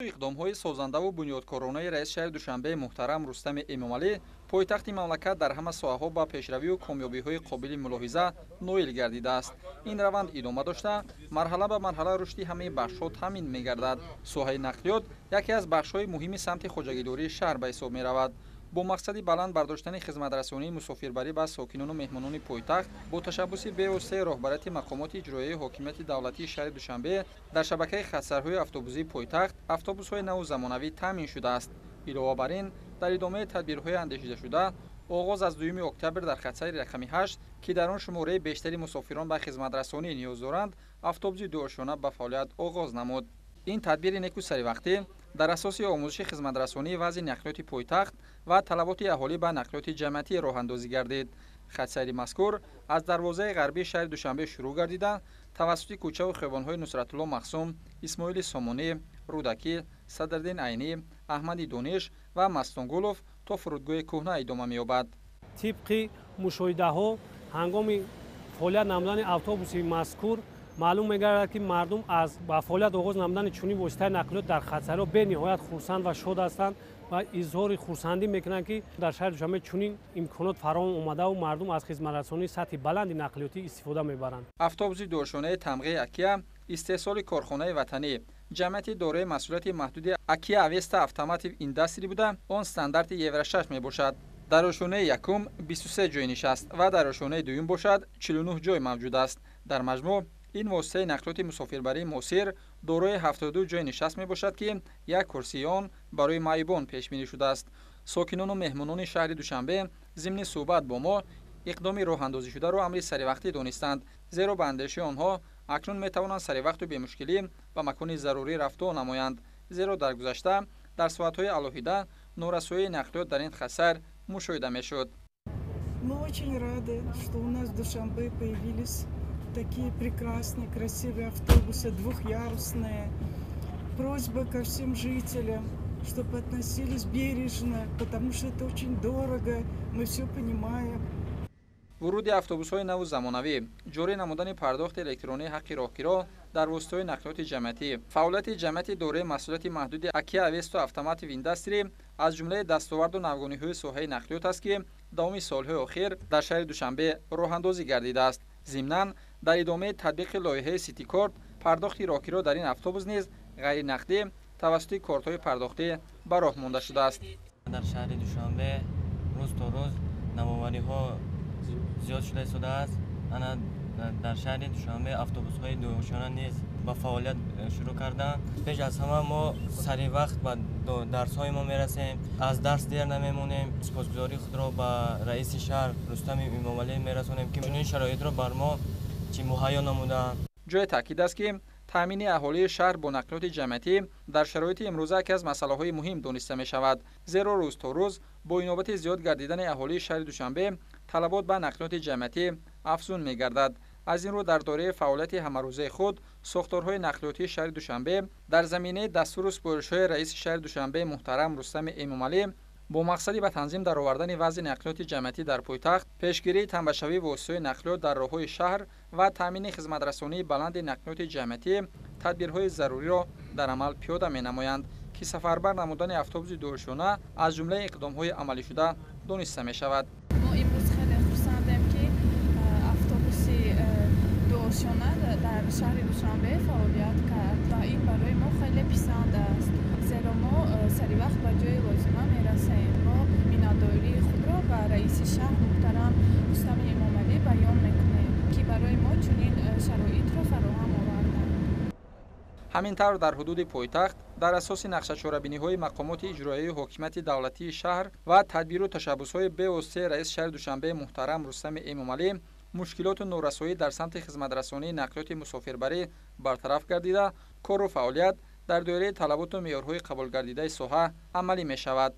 Иқдомҳои созандаву бунёдкоронаи раиси шаҳри Душанбе муҳтарам Рустами Эмомалӣ пойтахти мамлакат дар ҳама соҳаҳо ба пешравию комёбиҳои қобили мулоҳиза ноил гардидааст. Ин раванд идома дошта, марҳала ба марҳала рушди ҳамаи бахшҳо таъмин мегардад. Соҳаи нақлиёт яке аз бахшҳои муҳими самти хоҷагидории шаҳр ба ҳисоб меравад. Бо мақсади баланд бардоштани хизматрасонии мусофирбарӣ ба сокинону меҳмонони пойтахт бо ташаббуси бевоситаи роҳбарияти мақомоти иҷроияи ҳокимияти давлатии шаҳри Душанбе дар шабакаи хатсайрҳои автобусии пойтахт автобусҳои наву замонавӣ таъмин шудааст. Илова бар ин, дар идомаи тадбирҳои андешидашуда, оғоз аз 2 октябр дар хатсайри рақами 8, ки дар он шумораи бештари мусофирон ба хизматрасонӣ ниёз доранд, автобуси дуошёна ба фаъолият оғоз намуд. Ин тадбири неку саривақтӣ дар асоси омӯзиши хизматрасонии вазъи нақлиёти пойтахт ва талаботи аҳолӣ ба нақлиёти ҷамъиятӣ роҳандозӣ гардид. Хатсайри мазкур аз дарвозаи ғарбии шаҳри Душанбе шурӯъ гардида, тавассути кӯчаву хиёбонҳои Нусратулло Махсум, Исмоили Сомонӣ, Рӯдакӣ, Садриддин Айнӣ, Аҳмади Дониш ва Мастонгулов то фурудгоҳи кӯҳна идома меёбад. Тибқи мушоҳидаҳо, ҳангоми фаъолият намудани автобуси мазкур маълум мегардад, ки мардум аз ба фаъолият оғоз намудани чунин воситаи нақлиёт дар хатсайрҳо бениҳоят хурсанд ва шод ҳастанд ва изҳори хурсандӣ мекунанд, ки дар шаҳри Душанбе чунин имконот фароҳам омадаву мардум аз хизматрасонии сатҳи баланди нақлиётӣ истифода мебаранд. Автобуси дуошёнаи тамғаи Акия истеҳсоли корхонаи ватанӣ, ҷамъияти дорои масъулияти маҳдуди Акия Авеста Автомотив Индастри буда, он стандарти Евро 6 мебошад. Дар ошёнаи якум 23 ҷой нишаст ва дар ошёнаи дуюм бошад 49 ҷой мавҷуд аст. Дар маҷмӯъ ин воситаи нақлиёти мусофирбарии муосир дорои 72 ҷойи нишаст мебошад, ки як курсии он барои маъюбон пешбинӣ шудааст. Сокинону меҳмонони шаҳри Душанбе зимни суҳбат бо мо иқдоми роҳандозишударо амри саривақтӣ донистанд, зеро ба андешаи онҳо акнун метавонанд саривақту бемушкилӣ ба макони зарурӣ рафту намоянд, зеро дар гузашта дар соатҳои алоҳида норасоии нақлиёт дар ин хатсайр мушоҳида мешуд. Мы очень рады, что у нас в Душанбе появились такие прекрасные, красивые автобусы, двухъярусные. Просьба ко всем жителям, чтобы относились бережно, потому что это очень дорого, мы все понимаем. Вуруди автобусҳои наву замонавӣ, ҷорӣ намудани пардохти электронии ҳаққи роҳкиро дар воситаҳои нақлиёти ҷамъиятӣ, фаъолияти ҷамъияти дорои масъулияти маҳдуди Акия Авесто Автомотив Индастри аз ҷумлаи дастоварду навгониҳои соҳаи нақлиёт аст, ки давоми солҳои охир дар шаҳри Душанбе роҳандозӣ гардидааст. Зимнан, дар идомаи татбиқи лоиҳаи Ситикорт пардохти роҳкиро дар ин автобус низ ғайринақдӣ тавассути кортҳои пардохтӣ ба роҳ монда шудааст. Дар шаҳри Душанбе рӯз то рӯз навовариҳо зиёд шуда истодааст. Ана дар шаҳри Душанбе автобусҳои дуошёна низ ба фаъолият шурӯъ карданд. Пеш аз ҳама мо сари вақт ба дарсҳои мо мерасем, аз дарс дер намемонем. Сипосгузории худро ба раиси шаҳр Рустами Эмомалӣ мерасонем, ки чунин шароитро бар мо чӣ муҳайё намудаанд. Ҷои таъкид аст, ки таъмини аҳолии шаҳр бо нақлиёти ҷамъиятӣ дар шароити имрӯза яке аз масъалаҳои муҳим дониста мешавад, зеро рӯз то рӯз бо инобати зиёд гардидани аҳолии шаҳри Душанбе талабот ба нақлиёти ҷамъиятӣ афзун мегардад. Аз ин рӯ, дар доираи фаъолияти ҳамарӯзаи худ сохторҳои нақлиётии шаҳри Душанбе дар заминаи дастуру супоришҳои раиси шаҳри Душанбе муҳтарам Рустами Эмомалӣ бо мақсади ба танзим даровардани вазъи нақлиёти ҷамъиятӣ дар пойтахт, пешгирии тамбашавии воситаҳои нақлиёт дар роҳҳои шаҳр ва таъмини хизматрасонии баланди нақлиёти ҷамъиятӣ тадбирҳои заруриро дар амал пиёда менамоянд, ки сафарбар намудани автобуси дуошёна аз ҷумлаи иқдомҳои амалишуда дониста мешавад. Мо имрӯз хеле хурсандем, ки автобуси дуошёна дар шаҳри Душанбе фаъолият кард ва ин барои мо хеле писанд аст, зеро мо саривақт ба ҷои лозима мерасем. Мо миннатдории худро ба раиси шаҳр муҳтарам Рустами Эмомалӣ баён мекунем, ки барои мо чунин шароитро фароҳам оварданд. Ҳамин тавр, дар ҳудуди пойтахт дар асоси нақшачорабиниҳои мақомоти иҷроияи ҳокимияти давлатии шаҳр ва тадбиру ташаббусҳои бевоситаи раиси шаҳри Душанбе муҳтарам Рустами Эмомалӣ мушкилоту норасоӣ дар самти хизматрасонии нақлиёти мусофирбарӣ бартараф гардида, кору фаъолият дар доираи талаботу меъёрҳои қабулгардидаи соҳа амалӣ мешавад.